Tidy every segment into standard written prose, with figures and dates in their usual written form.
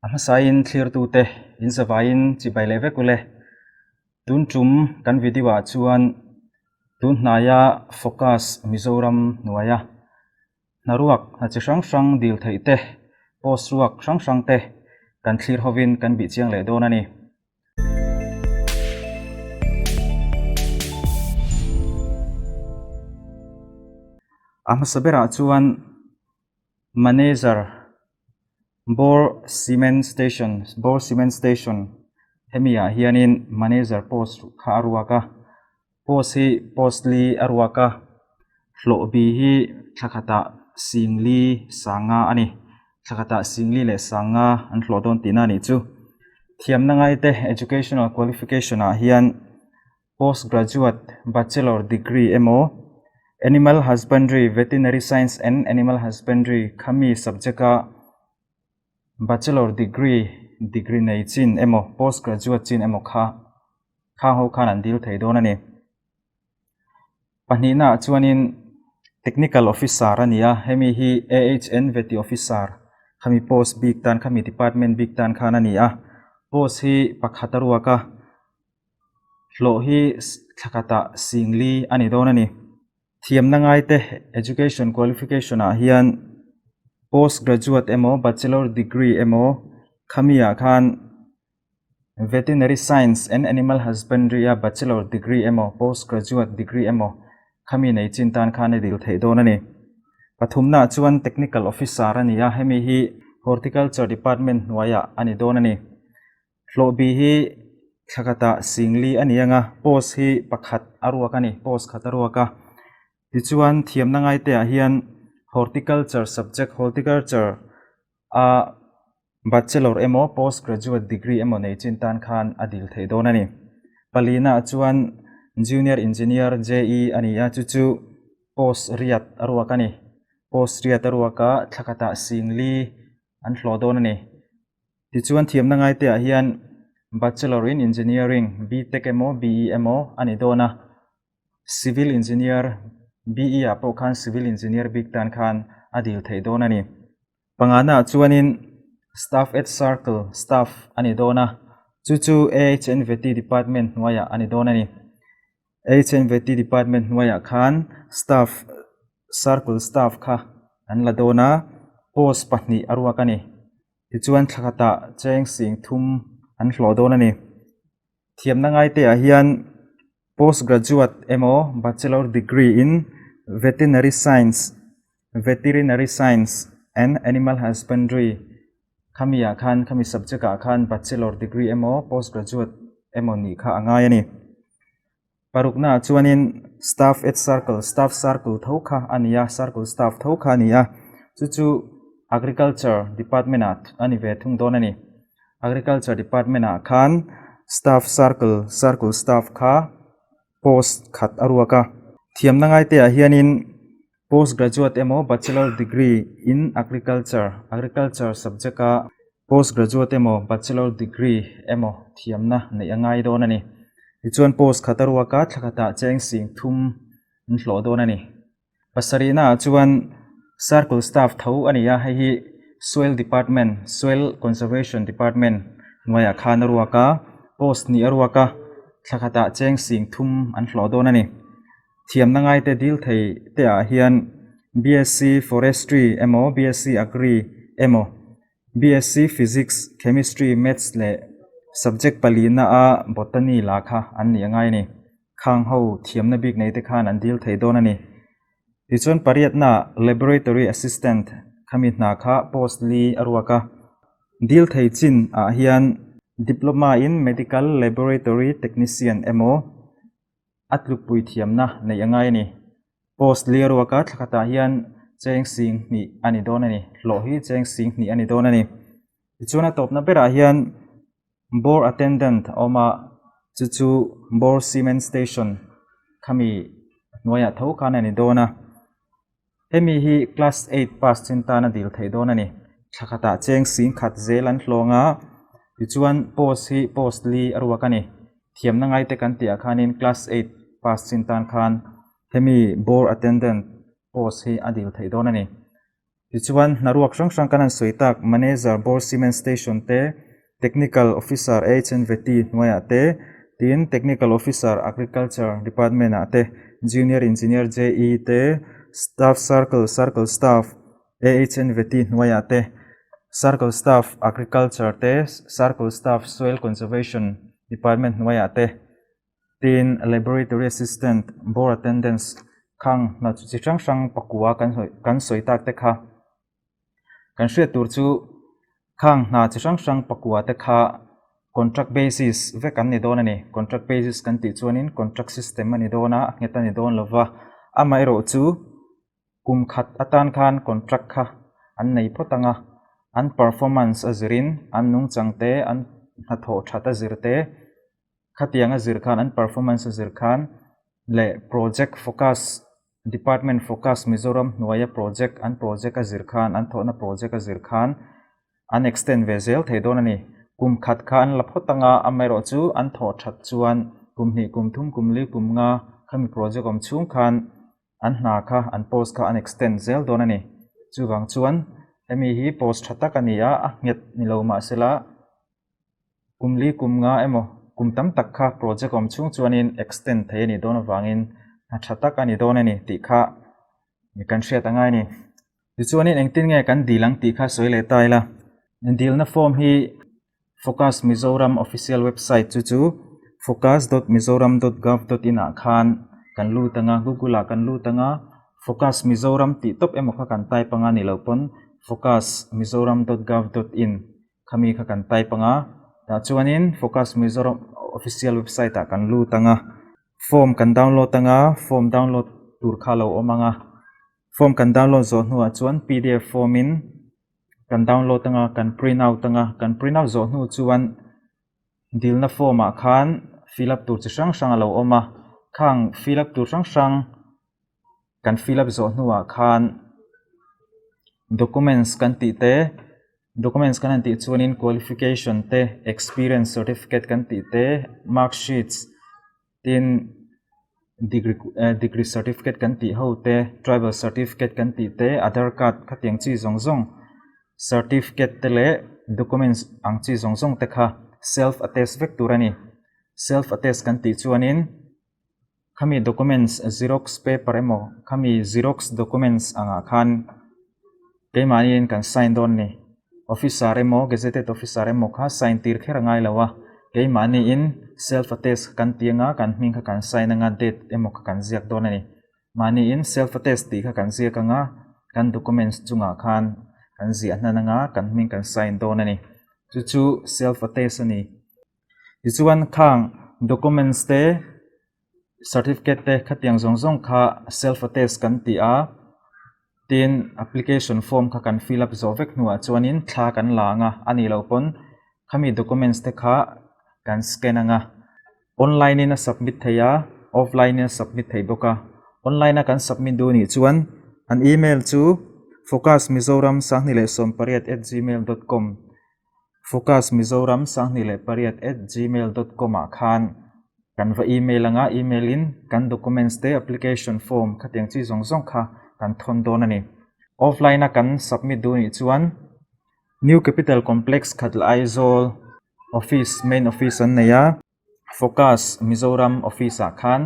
A hmasain thlirtute in zavaiin chibai leh vek ule. Tun tum kan video ah chuan tun hnaia Focus Mizoram hnuaia hnaruak hna chi hrang hrang dil theih te, post ruak hrang hrang te kan thlir hovin kan bih chiang leh dawn a ni. A hmasa berah chuan Manager Bawr Cement Station Bawr Cement Station hemi ah hianin Manager post kha a ruak a post hi post li a ruak a hlawh bi hi thla khatah singli sanga a ni thla khatah singli leh sanga an hlawh dawn tihna a nih chu thiamna ngaite educational qualification ah hian post graduate bachelor degree emaw animal husbandry veterinary science and animal husbandry khami subject a bachelor degree degree nei chin emaw post graduate chin emaw kha khang ho khan an dil thei dawn a ni. Pahnihna ah chuanin technical officer a ni a, hemi hi AHN veti officer khami post bik tan khami department bik tan khan a ni a, post hi pakhat a ruak a, hlawh hi thla khatah singli a ni dawn a ni. Thiamna ngaite education qualification ah hian post graduate emaw bachelor degree emaw khami ah khan Veterinary Science and Animal Husbandry a Bachelor degree emaw Post Graduate degree emaw khami nei chin tan khan a dil theih dawn a ni. Pathumnaah chuan Technical Officer a ni a, hemi hi Horticulture Department hnuaiah a ni dawn a ni. Hlawhbi hi thla khatah singli a ni ang a, post hi pakhat a ruak a ni, post khat a ruak a. Tichuan thiamna ngaiteah hian Horticulture subject, Horticulture a Bachelor emaw Post Graduate degree emaw nei chin tan khan a dil theih dawn a ni. Palina ah chuan Junior Engineer, JE, a ni a, chu chu post riat a ruak a ni. Post riat a ruak a, thla khatah singli an hlawh dawn a ni. Tichuan thiamna ngaite ah hian Bachelor in Engineering, BTech emaw BE emaw a ni dawn a. Civil Engineer, BE ah pawh khan Civil Engineer bik tan khan a dil theih dawn a ni. Pangana ah chuanin Staff at Circle staff a ni dawn a, chu chu AHNVT Department hnuaiah a ni dawn a ni. AHNVT Department hnuaiah khan staff Circle staff kha an la dawn a, post pahnih a ruak a ni. Tichuan thla khatah cheng sing thum an hlawh dawn a ni. Thiamna ngaiteah hian Post Graduate emaw Bachelor Degree in Veterinary Science, Veterinary Science and Animal Husbandry khami ah khan khami subject ah khan Bachelor Degree emaw Post Graduate emaw nih kha a ngai a ni. Parukna ah chuanin Staff at Circle, Staff Circle tho kha a ni a, Circle Staff tho kha a ni a, chu chu Agriculture Department ah a ni ve thung dawn a ni. Agriculture Department ah khan Staff Circle, Circle Staff kha post khat a ruak a. Thiamna ngaite ah hianin Post Graduate emaw Bachelor Degree in Agriculture, Agriculture subject a Post Graduate emaw Bachelor Degree emaw thiamna neih a ngai dawn a ni. Tichuan post khat a ruak a, thla khatah cheng sing thum an hlawh dawn a ni. Pasarihna ah chuan Circle staff tho a ni a, hei hi Soil Department, Soil Conservation Department hnuaiah khan a ruak a, post hnih a ruak a, thla khatah cheng sing thum an hlawh dawn a ni. Thiamna ngaite dil thei te ah hian BSc Forestry emaw BSc Agri emaw BSc Physics, Chemistry, Maths leh subject palina a Botany la kha an nih a ngai a ni. Khang ho thiamna bik nei te khan an dil thei dawn a ni. Tichuan pariatna Laboratory Assistant khami hna kha post li a ruak a. Dil thei chin ah hian Diploma in Medical Laboratory Technician emaw a tlukpui thiamna neih a ngai a ni. Post li a ruak a, thla khatah hian cheng sing hnih a ni dawn a ni. Hlawh hi cheng sing hnih a ni dawn a ni. Tichuan a tawpna berah hian Bore attendant a awm a, chu chu Bore cement station khami hnuaiah tho khan a ni dawn a. Hemi hi class eight pass chin tan a dil theih dawn a ni. Thla khatah cheng sing khat zel an hlawng a, tichuan post hi post li a ruak a ni. Thiamna ngaite kan tih ah khanin class eight pass chin tan khan hemi Bore attendant post hi a dil theih dawn a ni. Tichuan, hnaruak hrang hrang kan han sawi tak, Manager, Bor Cement Station te, Technical Officer, HNVT hnuaiah te, tin Technical Officer, Agriculture Department ah te, Junior Engineer, JE, te, Staff Circle, Circle Staff, AHNVT hnuaiah te, Circle Staff, Agriculture te, Circle Staff, Soil Conservation Department hnuaiah te, Tin, Laboratory Assistant, Bore Attendance khang hna chi hrang hrang pakua kan kan sawi tak te kha kan hriat tur chu khang hna chi hrang hrang pakua te kha contract basis vek an ni dawn a ni. Contract basis kan tih chuanin contract system a ni dawn a, a nghet a ni dawn lo va, amaherawhchu kum khat atan khan contract kha an nei phawt ang a, an performance a zirin an nungchang te, an hnathawh that a zir te, Khatiang a zir khan an performance a zir khan leh project focus department focus Mizoram hnuaia project an project a zir khan an thawhna project a zir khan an extend ve zel thei dawn a ni. Kum khat kha an la phawt anga amaherawh chu an thawh that chuan kum hnih kum thum kum li kum nga khami project awm chhung khan an hna kha an post kha an extend zel dawn a ni. Chuvang chuan hemi hi post tha tak a ni a, a nghet ni lo mahsela Kum li kum nga emaw kum tam tak kha project awm chhung chuanin extend thei a nih dawn avangin hna tha tak a ni dawn a ni tih kha kan hriat a ngai a ni. Tichuanin engtin nge kan dil ang tih kha sawi leh ta ila. Dilna form hi Focus Mizoram official website chu chu focus dot mizoram dot gov dot in ah khan kan lut ang a, google ah kan lut ang a, Focus Mizoram tih tawp emaw kha kan type ang a ni lo pawn focus mizoram dot gov dot in Khami kha kan type ang a, tah chuanin Focus Mizoram official website ah kan lut ang a, form kan download ang a, form download tur kha a lo awm ang a, form kan download zawh hnuah chuan pdf form in kan download ang a, kan print out ang a, kan print out zawh hnu chuan dilna form ah khan fill up tur chi hrang hrang a lo awm a, khang fill up tur hrang hrang kan fill up zawh hnuah khan documents kan tih te documents kan han tih chuanin qualification te experience certificate kan tih te mark sheets tin degree eh degree certificate kan tih ho te tribal certificate kan tih te aadhar card khatiang chi zawng zawng certificate te leh documents ang chi zawng zawng te kha self attest vek tur a ni self attest kan tih chuanin. Khami documents xerox paper emaw khami xerox documents angah khan keimahniin kan sign dawn a ni. Officer emaw gazetted officer emaw kha sign tir kher a ngai lo a, keimahniin self attest kha kan ti anga kan hming kha kan sign anga date emaw kha kan ziak dawn a ni. Mahniin self attest tih kha kan ziak anga kan documents chungah khan kan ziah hnan anga kan hming kan sign dawn a ni. Chu chu self attest a ni. Tichuan khang documents te certificate te khatiang zawng zawng kha self attest kan ti a, tin application form kha kan fill up zawh vek hnuah chuanin thla kan la ang a, a nih loh pawn khami documents te kha kan scan ang a, online in a submit thei a, offline in a submit thei bawk a, online a kan submit duh nih chuan an email chu focusmizoram 28 at gmail dot com Focus Mizoram 28 at gmail dot com ah khan kan va email anga email in kan documents te application form khatiang chi zawng zawng kha kan thawn dawn a ni. Offline a kan submit duh nih chuan New Capital Complex Khatla Aizawl office main office an nei a. Focus Mizoram office ah khan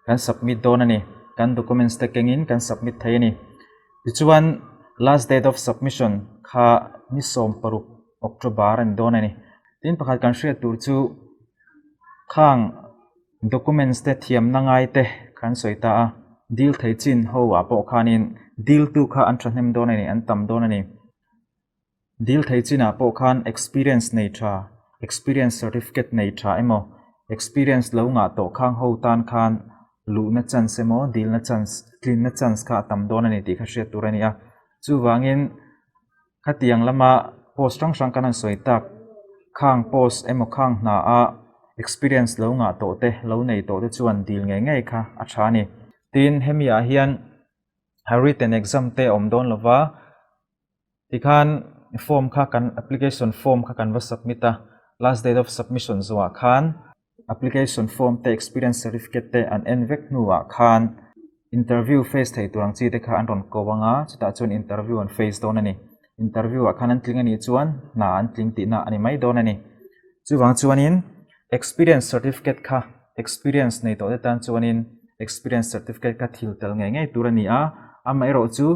kan submit dawn a ni. Kan documents te kengin kan submit thei a ni. Tichuan last date of submission kha ni 16 October a ni dawn a ni. Tin pakhat kan hriat tur chu khang documents te thiamna ngai te kan sawi ta a, deal thei chin ho ah pawh khanin deal tu kha an thahnem dawn a ni, an tam dawn a ni. Dil thei chinah pawh khan experience nei tha, experience certificate nei tha emaw, experience lo ngah tawh khang ho tan khan luhna chance emaw, dilna chance, tlinna chance kha a tam dawn a ni tih kha hriat tur a ni a. Chuvangin khatiang lama post hrang hrang kan han sawi tak, khang post emaw khang hna a experience lo ngah tawh te, lo nei tawh te chuan dil ngei ngei kha a tha a ni. Tin, hemi ah hian written exam te a awm dawn lova, Tikhan form kha kan application form kha kan va submit a, last date of submission zawhah khan application form te experience certificate te an en vek hnuah khan Interview face thei tur ang chi te kha an rawn ko ang a, chutah chuan interview an face dawn a ni. Interview ah khan an tling a nih chuan hna an tling tihna a ni mai dawn a ni. Chuvang chuanin experience certificate kha experience nei tawh te tan chuanin experience certificate kha thil tel ngei ngei tur a ni a, amaherawh chu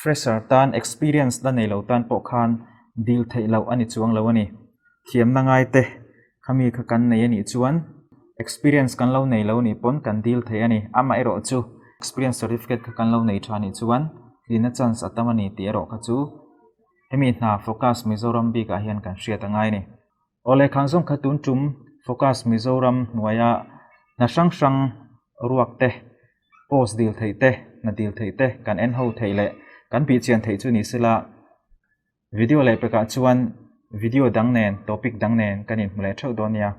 fresher tan experience la nei lo tan pawh khan dil theih loh a ni chuang lo a ni. Thiamna ngai te khami kha kan nei a nih chuan experience kan lo nei lo nih pawn kan dil thei a ni. Amaherawh chu experience certificate kha kan lo nei tha nih chuan tlina chance a tam a ni tih erawh kha chu hemi hna Focus Mizoram bikah hian kan hriat a ngai a ni. Aw lehkhang zawng kha tun tum Focus Mizoram hnuaia hna hrang hrang ruak te, post dil theih te, hna dil theih te kan en ho theih leh kan bihchian theih chu ni sela video leh pekah chuan video dang nen topic dang nen kan inhmu leh theuh dawn nia.